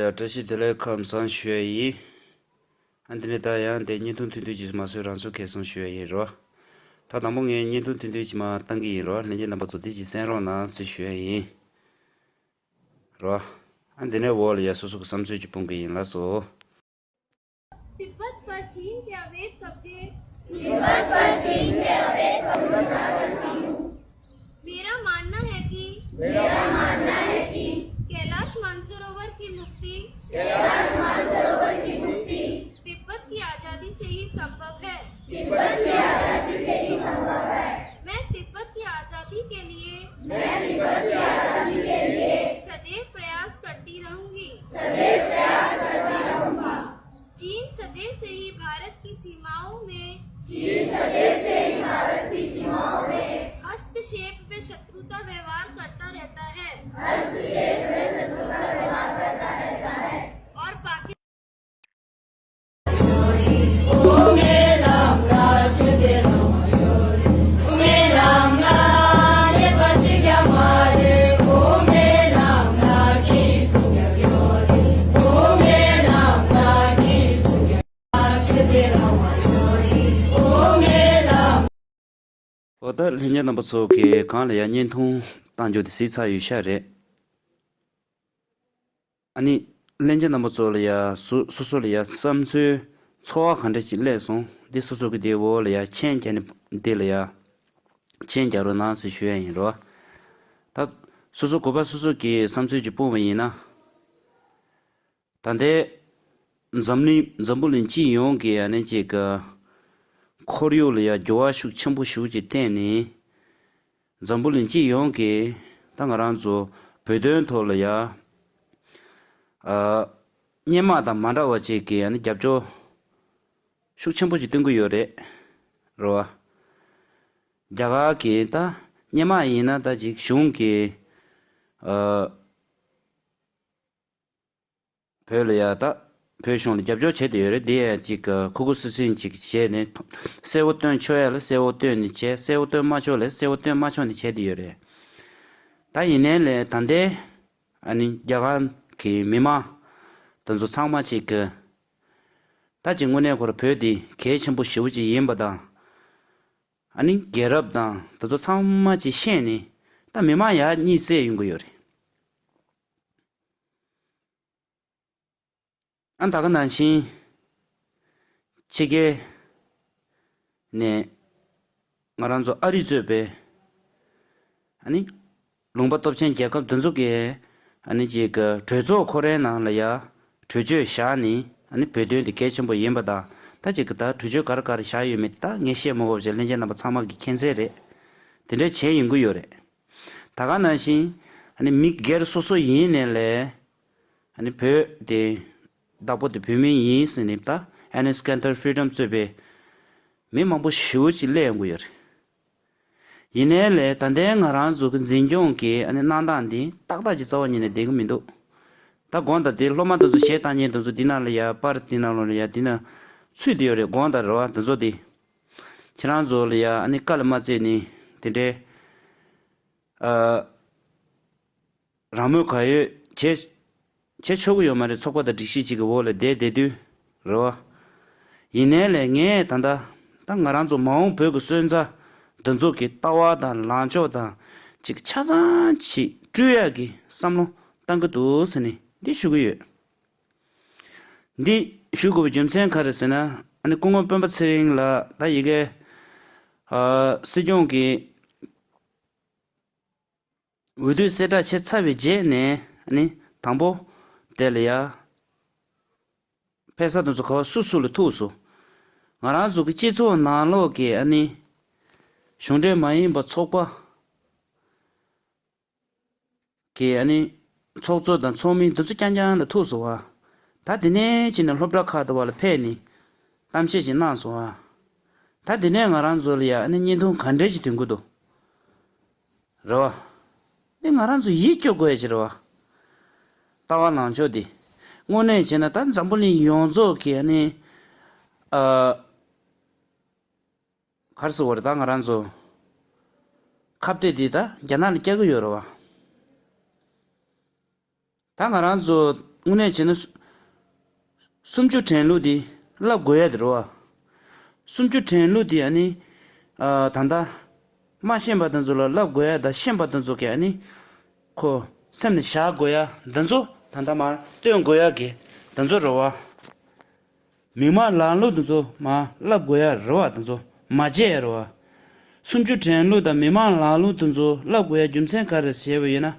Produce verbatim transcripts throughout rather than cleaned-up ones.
ཡ། བཀྲ་ཤིས་བདེ་ལེགས། ཁམས་བཟང་ཞུ་ཡ་ཡིན། ཨ། འདི་ནས་ད་ཡང་དེ་བརྙན་ཐུང་ཐུང་ཐུང་ཅིག་མ་བཟོས་རང་ཚོ་ཁེ་བཟང་ཞུ་ཡ་ཡིན་རོ། ད་དང་པོ་ངས་བརྙན་ཐུང་ཐུང་ཐུང་ཅིག་མ་བཏང་གི་ཡིན་རོ། ལྷན་རྒྱས་རྣམ་པ་ཚོ་འདི་ཅིག་གསན་རོགས་གནང་ཟེར་ཞུ་ཡ་ཡིན་རོ། ཨ། འདི་ནས་འོག་ལ་ཡ་སོ་སོ་གི་བསམ་ཚུལ་ཅིག་སྤུངས་གི་ཡིན་ལགས་སོ། तिब्बत पर चीन के अवैध कब्जे। तिब्बत पर चीन के अवैध कब्जे। मेरा मानना है कि। मेरा मानना है कि। कैलाश मानसरोवर की मुक्ति। कैलाश मानसरोवर की मुक्ति। तिब्बत की आजादी से ही संभव है। तिब्बत की आजादी से ही संभव है। मैं तिब्बत की आजादी के लिए। मैं तिब्बत की आजादी के लिए। सदैव प्रयास करती रहूंगी। सदैव प्रयास करती रहूंगी। चीन सदैव से ही भारत की सीमाओं में। चीन सदैव से ही भारत की सीमाओं में। हस्तक्षेप व शत्रुता व्यवहार करता रहता है। हस्तक्षेप व शत्रुता व्यवहार करता रहता है। और पाकिस्तान। འོ། ད་ལྷན་རྒྱས་རྣམ་པ་ཚོ་གིས་གང་ལ་ཡ་བརྙན་ཐུང་བཏང་རྒྱུ་དེ་གཟིགས་ཚར་ཡོད་ཤག་རེད། ཨ་ནི་ལྷན་རྒྱས་རྣམ་པ་ཚོ་ལ་ཡ་སོ་སོ་སོ་ལ་ཡ་བསམ་ཚུལ་ཚོར་བ་ག་འདྲ་ཅིག་སླེབས་སོང་། འདི་སོ་སོ་གི་དེ་འོག་ལ་ཡ་མཆན་རྒྱག་ནས་འདི་ལ་ཡ་མཆན་རྒྱག་རོགས་གནང་ཟེར་ཞུ་ཡ་ཡིན་རོ། ད་སོ་སོ་གོ་པ་སོ་སོ་གི་བསམ་ཚུལ་ཅིག་སྤུངས་པ་ཡིན་ན། ད་ལྟའི་འཛམ་གླིང་འཛམ་བུ་གླིང་སྤྱི་ཡོངས་ཀྱི་ཨ་ནི་ཅིག་གི་ཁོར་ཡུག་ལ་ཡ་འགྱུར་བ་ཤུགས་ཆེན་པོ་ཞེ་པོ་ཅིག་བསྟན་ནས། འཛམ་བུ་གླིང་སྤྱི་ཡོངས་ཀྱིས་ད་ང་རང་ཚོ་བོད་དོན་ཐོག་ལ་ཡ། ཨ། སྔོན་མ་དང་མ་འདྲ་བ་ཅིག་གི་ཨ་ནི་རྒྱབ་སྐྱོར་ཤུགས་ཆེན་པོ་ཅིག་སྟོན་གྱི་ཡོད་རེད། རེད་བ། རྒྱ་གར་གྱིས་ད་སྔོན་མ་ཡིན་ན་ད་ཅིག་གཞུང་གིས། ཨ། བོད་ལ་ཡ་ད་བོད་གཞུང་ལ་རྒྱབ་སྐྱོར་བྱེད་བསྡད་ཡོད་རེད། དེ་ཡང་ཅིག་གི་ཁུ་ཁུ་སིམ་སིམ་ཅིག་བྱས་ནས། གསལ་བོ་སྟོན་ཆོག་ཡ་ལ་གསལ་བོ་སྟོན་ནས་བྱས། གསལ་བོ་སྟོན་མ་ཆོག་ལ་གསལ་བོ་སྟོན་མ་ཆོག་ནས་བྱས་བསྡད་ཡོད་རེད། ད་ཡིན་ནའི་ལས་ད་ལྟའི་ཨ་ནི་རྒྱ་གར་གྱི་མི་མང་དེ་ཚོ་ཚང་མ་ཅིག་གི། ད་ཅིག་དངོས་གནས་ཁོ་རང་བོད་འདི་གལ་ཆེན་པོ་ཞེ་པོ་ཅིག་ཡིན་པ་དང་། ཨ་ནི་རྒྱལ་རབས་དང་དེ་ཚོ་ཚང་མ་ཅིག་ཤེས་ནས་ད་མི་མང་ཡར་གཉིད་སད་ཡོང་གི་ཡོད་རེད། ཨ། ད་ག་ནང་བཞིན་ཕྱི་རྒྱལ་ནས་ང་རང་ཚོ་ཨ་རི་གཙོས་པའི་ཨ་ནི་ལུང་པ་སྟོབས་ཆེན་རྒྱལ་ཁབ་འདི་ཚོ་གིས་ཨ་ནི་ཅིག་གི་གྲོས་ཚོགས་ཁོ་རའི་ནང་ལ་ཡ་གྲོས་ཆོད་བཞག་ནས། ཨ་ནི་བོད་དོན་དེ་གལ་ཆེན་པོ་ཡིན་པ་དང་། ད་ཅིག་གི་ད་གྲོས་ཆོད་ག་རེ་ག་རེ་བཞག་ཡོད་མེད་ད་ངས་བཤད་མ་དགོས་པ་བྱས། ལྷན་རྒྱས་རྣམ་པ་ཚང་མ་གིས་མཁྱེན་གསལ་རེད། དེ་འདྲ་བྱས་ཡོང་གི་ཡོད་རེད། ད་ག་ནང་བཞིན་ཨ་ནི་མི་སྒེར་སོ་སོ་ཡིན་ནའི་ལས། ཨ་ནི་བོད་དེ་བདག་པོ་དེ་བོད་མི་ཡིན་ཟེར་ནས་ད་Enes Kanter Freedom གཙོས་པའི་མི་མང་པོ་ཞེ་པོ་ཅིག་སླེབས་ཡོང་གི་ཡོད་རེད། ཡིན་ནའི་ལས་ད་ལྟའི་ང་རང་ཚོ་གི་འཛིན་སྐྱོང་གི་ཨ་ནི་གནང་སྟངས་འདི་ཏག་ཏག་ཅིག་རྩ་བ་ཉིད་ནས་བསྡད་ཀྱི་མི་འདུག་ད་དགོངས་དག་དེ་སློབ་མ་དེ་ཚོ་གཞས་བཏང་མཁན་དེ་ཚོ་འདི་ནང་ལ་ཡ། པར་འདི་ནང་ལོགས་ལ་ཡ། འདི་ན་ཚུད་བསྡད་ཡོད་རེད། དགོངས་དག་རེད་བ། དེ་ཚོ་དེ་ཁྱེད་རང་ཚོ་ལ་ཡ་ཨ་ནི་དཀའ་ལས་མ་བརྩིས་ནས་དེ་འདྲའི། ཨ། རང་མོས་ག་ཡོད་བྱེད་བྱེད་ཆོག་གི་ཡོད་མ་རེད། ཚོགས་པ་དང་སྒྲིག་གཞི་གཅིག་གི་འོག་ལ་བསྡད་བསྡད་དུས་རེད་བ། ཡིན་ནའི་ལས་ངས་ད་ལྟ་ད་ང་རང་ཚོ་མ་འོངས་བོད་ཀྱི་སོན་རྩ་འདི་ཚོ་གི་ལྟ་བ་དང་ལངས་ཕྱོགས་དང་ཅིག་ཆ་ཚང་ཅིག་བསྐྲུན་ཡག་གི་བསམ་བློ་བཏང་གི་འདུག་ཟེར་ནས་འདི་ཞུ་གི་ཡོད། འདི་ཞུ་དགོས་པའི་རྒྱུ་མཚན་ག་རེ་ཟེར་ན། ཨ་ནི་སྐུ་ངོ་སྤེན་པ་ཚེ་རིང་ལགས་ད་ཡ་གི། ཨ། སྲིད་སྐྱོང་གི་འོས་བསྡུ་གསལ་བསྒྲགས་བྱས་ཚར་བའི་རྗེས་ནས། ཨ་ནི་དང་པོ་དེ་ལ་ཡ་ཕེབས་ས་དེ་ཚོ་ག་པར་སུ་སུ་ལ་ཐུག་སོང་། ང་རང་ཚོ་གི་སྤྱི་ཚོགས་ནང་ལོགས་ཀྱི་ཨ་ནི་གཞུང་འབྲེལ་མ་ཡིན་པ་ཚོགས་པ་གི་ཨ་ནི་ཚོགས་གཙོ་དང་ཚོགས་མི་འདི་ཚོ་རྐྱང་རྐྱང་ལ་ཐུག་སོང་བ། ད་དེ་ནས་ཕྱིན་ནས་སློབ་གྲྭ་ཁག་དུ་བ་ལ་ཕེབས་ནས་གཏམ་བཤད་ཅིག་གནང་སོང་བ། ད་དེ་ནས་ང་རང་ཚོ་ལ་ཡ་ཨ་ནི་བརྙན་ཐུང་ག་འདྲས་ཅིག་ཐོན་གྱི་འདུག་རེད་བ། འདི་ང་རང་ཚོ་ཡིད་སྐྱོ་དགོས་ཡ་ཅིག་རེད་བ། ལྟ་བ་ལངས་ཕྱོགས་འདི། དངོས་གནས་བྱས་ན་ད་འཛམ་བུ་གླིང་ཡོངས་རྫོགས་ཀྱི་ཨ་ནི། ཨ། ག་རེ་ཟེར་བ་རེད། ད་ང་རང་ཚོ་ཁ་གཏད་འདི་ད་རྒྱ་ནག་ལ་བཀལ་གྱི་ཡོད་རེད་བ། ད་ང་རང་ཚོ་ དངོས་གནས་བྱས་ན་སུ- སུམ་ཅུ་དྲན་ལུགས་འདི་བསླབ་དགོས་ཡ་དེ་རེད་བ། སུམ་ཅུ་དྲན་ལུགས་འདི་ཨ་ནི། ཨ། ད་ལྟ་མ་ཤེས་པ་དེ་ཚོ་ལ་བསླབ་དགོས་ཡ་དང་ཤེས་པ་དེ་ཚོ་གི་ཨ་ནི། ཁོ་སེམས་ལ་བཞག་དགོས་ཡ་དེ་ཚོ་ད་ལྟ་མར་སྟོན་དགོས་ཡ་གི་དེ་ཚོ་རེད་བ། མི་མང་ལམ་ལུགས་དེ་ཚོ་མར་བསླབ་དགོས་ཡ་རེད་བ། དེ་ཚོ་མ་བརྗེད་ཡ་རེད་བ། སུམ་ཅུ་དྲན་ལུགས་དང་མི་མང་ལམ་ལུགས་དེ་ཚོ་བསླབ་དགོས་ཡ་རྒྱུ་མཚན་ག་རེ་ཟེར་བ་ཡིན་ན།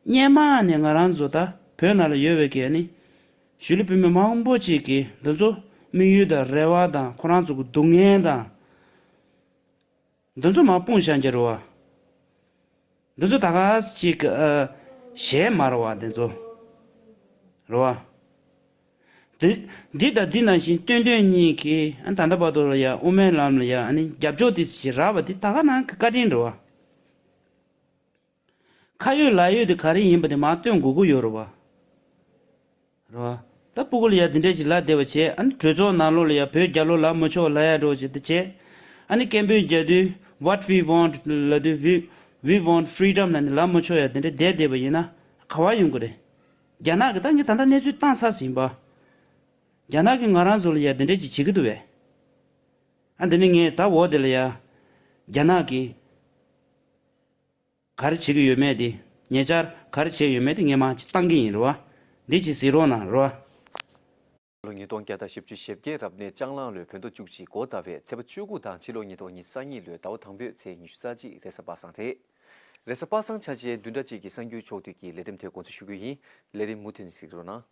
སྔོན་མ་ནས་ང་རང་ཚོ་ད་བོད་ནང་ལ་ཡོད་པའི་གི་ཨ་ནི། གཞིས་ལུས་བུད་མེད་མང་པོ་ཅིག་གིས་འདི་ཚོ་དམིགས་ཡུལ་དང་རེ་བ་དང་ཁོ་རང་ཚོ་གི་སྡུག་བསྔལ་དང་། འདི་ཚོ་མར་སྤུངས་བཞག་རྒྱུ་རེད་བ། འདི་ཚོ་ད་ག་ཅིག་གི་ཨ། གཞས་མ་རེད་བ། འདི་ཚོ་རེད་བ། འདི་འདི་དང་འདི་ནང་བཞིན་སྟོན་སྟོན་གཉིས་ཀྱིས་ཨ། ད་ལྟ་བར་དུ་ལ་ཡ་དབུ་མའི་ལམ་ལ་ཡ་ཨ་ནི་རྒྱབ་སྐྱོར་དེ་ཅིག་རག་པ་དེ་ད་ག་ནང་གི་བཀའ་དྲིན་རེད་བ། ཁ་ཡོད་ལག་ཡོད་དེ་ག་རེ་ཡིན་པ་དེ་མར་སྟོན་དགོས་ཀྱི་ཡོད་རེད་བ། རེད་བ། ད་སྤུ་གུ་ལ་ཡ་དེ་འདྲས་ཞིག་ལབ་བསྡད་པ་བྱས། ཨ་ནི་གྲོས་ཚོགས་ནང་ལོགས་ལ་ཡ་བོད་རྒྱལ་ལོ་ལབ་མི་ཆོག་ལབ་ཡ་འགྲོ་བྱེད་དེ་བྱས། ཨ་ནི་སྐད་འབོད་རྒྱག་དུས་what we want ལབ་དུས་we we want freedom ལབ་ནས་ལབ་མི་ཆོག་ཡ་དེ་འདྲས་བསྡད་བསྡད་པ་ཡིན་ན་ག་བ་ཡོང་གི་རེད། རྒྱ་ནག་གིས་ད་ངས་ད་ལྟ་གནས་ཚུལ་བཏང་ཚར་ཟིན་པ། རྒྱ་ནག་གིས་ང་རང་ཚོ་ལ་ཡ་དེ་འདྲས་ཅིག་བྱེད་ཀྱི་འདུག་བས། ཨ། འདི་ནི་ངས་ད་འོག་དེ་ལ་ཡ་རྒྱ་ནག་གིས་ག་རེ་བྱེད་ཀྱི་ཡོད་མེད་དེ། ཉེ་ཆར་ག་རེ་བྱས་ཡོད་མེད་དེ་ངས་མར་ཅིག་བཏང་གི་ཡིན་རེད་བ། འདི་ཅིག་གཟིགས་རོགས་གནང་རེད་བ། ལོ་ཉིས་སྟོང་བརྒྱ་དང་བཞི་བཅུ་ཞེ་བརྒྱད་རབ་གནས་ལྕགས་གླང་ལོའི་བོད་ཟླ་བཅུ་གཅིག་འགོ་ཟླ་བའི་ཚེས་པ་བཅུ་དགུ་དང་ཕྱི་ལོ་ཉིས་སྟོང་ཉི་ཤུ་རྩ་གཉིས་ལོའི་ཟླ་བ་དང་པོའི་ཚེས་ཉི་ཤུ་རྩ་གཅིག་རེས་གཟའ་པ་སངས་རེད། རེས་གཟའ་པ་སངས་འཆར་ཅན་བདུན་ཕྲག་གཅིག་གི་གསར་འགྱུར་ཕྱོགས་བསྡུས་ཀྱི་ལས་རིམ་དེ་འགོ་འཛུགས་ཞུ་རྒྱུ་ཡིན། ལས་རིམ་མུ་མཐུད་ནས་གཟིགས་རོགས་གནང་།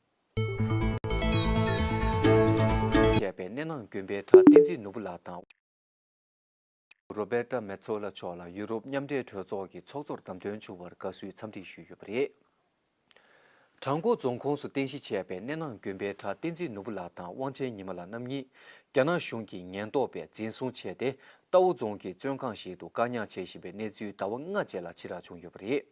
བྱས་པའི་སྣེ་ནང་དགོན་པའི་གྲྭ་བསྟན་འཛིན་ནོར་བུ་ལགས་དང་། རོ་བེ་ཏྲ་མེ་ཚོ་ལ་མཆོག་ལ་ཡུ་རོབ་མཉམ་འབྲེལ་གྲོས་ཚོགས་ཀྱི་ཚོགས་གཙོར་བདམས་ཐོན་བྱུང་བར་དགའ་བསུའི་འཚམས་འདྲི་ཞུས་ཡོད་པ་རེད། བྲག་འགོ་རྫོང་ཁོངས་སུ་རྟེན་གཞི་བྱས་པའི་སྣེ་ནང་དགོན་པའི་གྲྭ་བསྟན་འཛིན་ནོར་བུ་ལགས་དང་དབང་ཆེན་ཉི་མ་ལགས་རྣམ་གཉིས་རྒྱ་ནག་གཞུང་གི་ཉེན་རྟོག་པས་འཛིན་བཟུང་བྱས་ཏེ། རྟའུ་རྫོང་གི་བཙོན་ཁང་ཞིག་ཏུ་བཀག་ཉར་བྱེད་བཞིན་པའི་གནས་ཚུལ་ཟླ་བ་ལྔ་རྗེས་ལ་ཕྱིར་བསྒྲགས་བྱུང་ཡོད་པ་རེད།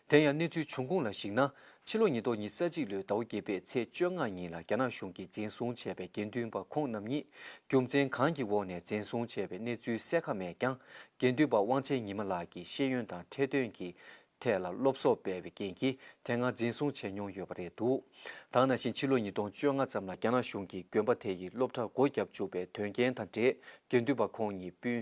དེ་ཡང་གནས་ཚུལ་བྱུང་ཁུངས་ལ་གཞིགས་ན། ཕྱི་ལོ་ཉིས་སྟོང་ཉི་ཤུ་རྩ་གཅིག་ལོའི་ཟླ་བ་བརྒྱད་པའི་ཚེས་བཅོ་ལྔ་ཉིན་ལ་རྒྱ་ནག་གཞུང་གིས་འཛིན་བཟུང་བྱས་པའི་དགེ་འདུན་པ་ཁོང་རྣམ་གཉིས་རྒྱུ་མཚན་གང་གི་འོག་ནས་འཛིན་བཟུང་བྱས་པའི་གནས་ཚུལ་གསལ་ཁ་མེད་ཀྱང་། དགེ་འདུན་པ་དབང་ཆེན་ཉི་མ་ལགས་ཀྱི་ཤེས་ཡོན་དང་འཕྲོད་བསྟེན་གྱི་ཐད་ལ་སློབ་གསོ་སྤེལ་བའི་རྐྱེན་གྱིས་དེ་སྔ་འཛིན་བཟུང་བྱས་མྱོང་ཡོད་པ་རེད་འདུག །དེ་ནང་བཞིན་ཕྱི་ལོ་ཉིས་སྟོང་བཅོ་ལྔ་ཙམ་ལ་རྒྱ་ནག་གཞུང་གིས་དགོན་པ་དེ་ཡི་སློབ་གྲྭ་སྒོ་བརྒྱབ་བཅུག་པའི་དོན་རྐྱེན་དང་འབྲེལ། དགེ་འདུན་པ་ཁོང་གཉིས་སྤུན་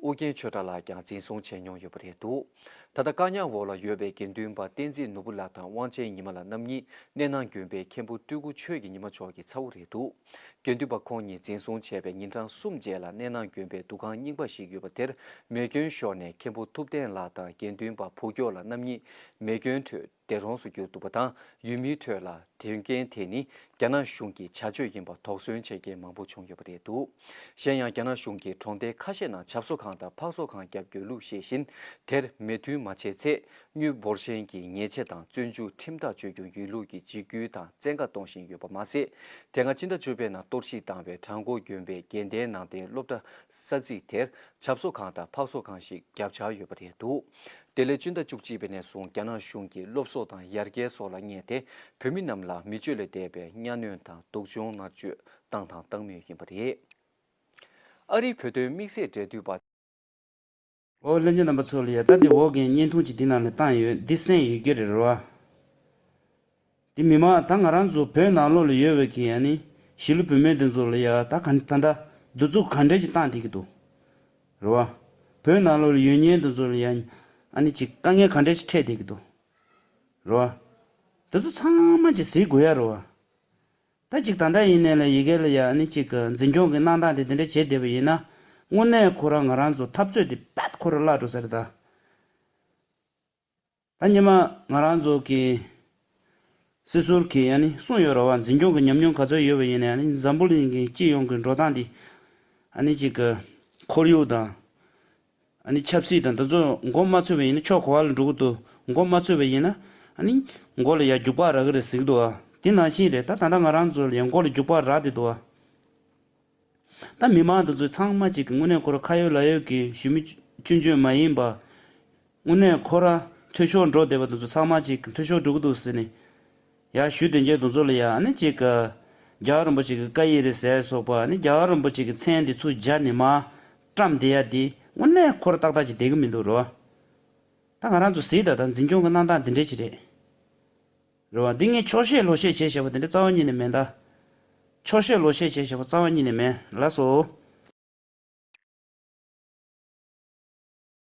ཨུ་རྒྱན་ཆོས་གྲགས་ལགས་ཀྱང་འཛིན་བཟུང་བྱས་མྱོང་ཡོད་པ་རེད་འདུག །ད་ལྟ་བཀག་ཉར་འོག་ལ་ཡོད་པའི་དགེ་འདུན་པ་བསྟན་འཛིན་ནོར་བུ་ལགས་དང་དབང་ཆེན་ཉི་མ་ལགས་རྣམ་གཉིས་སྣེ་ནང་དགོན་པའི་མཁན་པོ་སྤྲུལ་སྐུ་ཆོས་ཀྱི་ཉི་མ་མཆོག་གི་ཚ་བོ་རེད་འདུག །དགེ་འདུན་པ་ཁོང་གཉིས་འཛིན་བཟུང་བྱས་པའི་ཉིན་གྲངས་གསུམ་རྗེས་ལ་སྣེ་ནང་དགོན་པའི་འདུ་ཁང་རྙིང་པ་ཞིག་ཡོད་པ་དེར་མེ་སྐྱོན་ཤོར་ནས་མཁན་པོ་ཐུབ་བསྟན་ལགས་དང་དགེ་འདུན་པ་བུ་སྐྱོ་ལགས་རྣམ་གཉིས་མེ་སྐྱོན་ཁྲོད་འདས་གྲོངས་སུ་གྱུར་འདུག་པ་དང་། ཡུལ་མིའི་ཁྲོད་ལ་དོན་རྐྱེན་དེ་ནི་རྒྱ་ནག་གཞུང་གི་བྱ་སྤྱོད་ཡིན་པ་དོགས་ཟོན་བྱེད་མཁན་མང་པོ་བྱུང་ཡོད་པ་རེད་འདུག །གཞན་ཡང་། རྒྱ་ནག་གཞུང་གིས་གྲོང་སྡེ་ཁ་ཤས་ནང་ཇ་བཟོ་ཁང་དང་ཕག་བཟོ་ཁང་བརྒྱབ་དགོས་ལུགས་བཤད་བཞིན། དེར་མོས་མཐུན་མ་བྱས་ཚེ། དངུལ་འབོར་ཆེན་གྱི་ཉེས་ཆད་དང་བཙོན་འཇུག་ཁྲིམས་ཐག་གཅོད་རྒྱུ་ཡིན་ལུགས་ཀྱི་འཇིགས་སྐུལ་དང་བཙན་བཀའ་གཏོང་བཞིན་ཡོད་པ་མ་ཟད། དེ་སྔ་ཕྱི་ཟླ་བཅུ་པའི་ནང་གཏོར་བཤིག་བཏང་བའི་བྲག་འགོ་དགོན་པའི་དགོན་སྡེའི་ནང་བསྟན་སློབ་གྲྭ་ས་ཚིགས་དེར་ཇ་བཟོ་ཁང་དང་ཕག་བཟོ་ཁང་ཞིག་བརྒྱབ་འཆར་ཡོད་པ་རེད་འདུག །དེ་ལས་སྤྱི་ཟླ་བཅུ་གཅིག་པའི་ནས་བཟུང་རྒྱ་ནག་གཞུང་གིས་སློབ་གསོ་དང་ཡར་རྒྱས་སོགས་ལ་བསྙད་དེ། བོད་མི་རྣམས་ལ་མི་སྤྱོད་ལས་འདས་པའི་གཉའ་གནོན་དང་སྡུག་སྦྱོང་མནར་གཅོད་བཏང་དང་བཏང་མུས་ཡིན་པ་རེད། ཨ་རིའི་བོད་དོན་དམིགས་བསལ་འབྲེལ་མཐུད་པ། ཨོ། ལྷན་རྒྱས་རྣམ་པ་ཚོ་ལ་ཡ། ད་འདི་འོག་གི་བརྙན་ཐུང་ཅིག་འདི་ནང་ལ་བཏང་ཡོད། འདི་གསན་ཡོད་ཀྱི་རེད་རོ། འདི་མི་མང་ད་ང་རང་ཚོ་བོད་ནང་ལོགས་ལ་ཡོད་པའི་གི་ཨ་ནི་གཞིས་ལུས་བུད་མེད་འདི་ཚོ་ལ་ཡ། ད་ག་ད་ད་འདི་ཚོ་ག་འདྲས་ཅིག་བཏང་བསྡད་ཀྱི་འདུག་རེད་བ། བོད་ནང་ལོགས་ལ་ཡོད་མཁན་འདི་ཚོ་ལ་ཡ་ཨ་ནི་ཅིག་དཀའ་ངལ་ག་འདྲས་ཅིག་འཕྲད་བསྡད་ཀྱི་འདུག་རེད་བ། འདི་ཚོ་ཚང་མ་ཅིག་གཟིགས་དགོས་ཡ་རེད་བ། ད་ཅིག་ད་ལྟ་ཡིན་ནའི་ལ་ཡི་གེ་ལ་ཡ་ཨ་ནི་ཅིག་གི་འཛིན་སྐྱོང་གི་གནང་སྟངས་དེ་དེ་འདྲ་བྱེད་བསྡད་པ་ཡིན་ན། དངོས་གནས་ཁོ་རང་ང་རང་ཚོ་འཐབ་རྩོད་དེ་དཔེ་ཁོ་རང་བརླག་འགྲོ་ས་རེད་ད། ད་སྔོན་མ་ང་རང་ཚོ་གི་སྲིད་ཟུར་གྱིས་ཨ་ནི་གསུངས་ཡོད་རེད་བ། འཛིན་སྐྱོང་གི་ཉམས་མྱོང་ག་ཚོད་ཡོད་པ་ཡིན་ནའི་ཨ་ནི་འཛམ་བུ་གླིང་གི་སྤྱི་ཡོངས་ཀྱི་འགྲོ་སྟངས་དེ་ཨ་ནི་ཅིག་གི་ཁོར་ཡུག་དང་། ཨ་ནི་ཆབ་སྲིད་དང་དེ་ཚོ་མགོ་མ་ཚོས་པ་ཡིན་ན་ཕྱོགས་ག་བ་ལ་འགྲོ་གི་འདུག་མགོ་མ་ཚོས་པ་ཡིན་ན་ཨ་ནི་མགོ་ལ་ཡ་རྒྱུག་པ་རག་གི་རེད་ཟེར་གི་འདུག་ཨ། དེ་ནང་བཞིན་རེད། ད་ད་ལྟ་ང་རང་ཚོ་ལ་ཡ་མགོ་ལ་རྒྱུག་པ་རག་བསྡད་འདུག་ཨ། ད་མི་མང་དེ་ཚོ་ཚང་མ་ཅིག་གི་དངོས་གནས་ཁོ་རང་ཁ་ཡོད་ལག་ཡོད་ཀྱི་ཞུ་མི་ཆུང་ཆུང་མ་ཡིན་པ། དངོས་གནས་ཁོ་རང་འཐུས་ཤོར་འགྲོ་བསྡད་པ་དེ་ཚོ་ཚང་མ་ཅིག་གི་འཐུས་ཤོར་འགྲོ་གི་འདུག་ཟེར་ནས། ཡར་ཞུ་དོན་རྐྱེན་དེ་ཚོ་ལ་ཡ་ཨ་ནི་ཅིག་གི་རྒྱལ་བ་རིན་པོ་ཆེ་གི་བཀའ་ཡིག་རེད་ཟེར་སོགས་པ། ཨ་ནི་རྒྱལ་བ་རིན་པོ་ཆེ་གི་མཚན་དེ་ཚུར་སྦྱར་ནས་མར་བཀྲམ་བསྡད་ཡ་དེ་དངོས་གནས་ཁོ་རང་ཏག་ཏག་ཅིག་བསྡད་གི་མི་འདུག་རོ། ད་ང་རང་ཚོ་གཟིགས་ད་ད་འཛིན་སྐྱོང་གི་གནང་སྟངས་དེ་འདྲས་ཅིག་རེད། རེད་བ། འདི་ངས་ཆོག་ཤེས་ལོག་ཤེས་བྱས་བྱས་པ་དེ་འདྲ་རྩ་བ་ཉིད་ནས་མེད་ད། ཆོག་ཤེས་ལོག་ཤེས་བྱས་བྱས་པ་རྩ་བ་ཉིད་ནས་མེད་ལགས་སོ།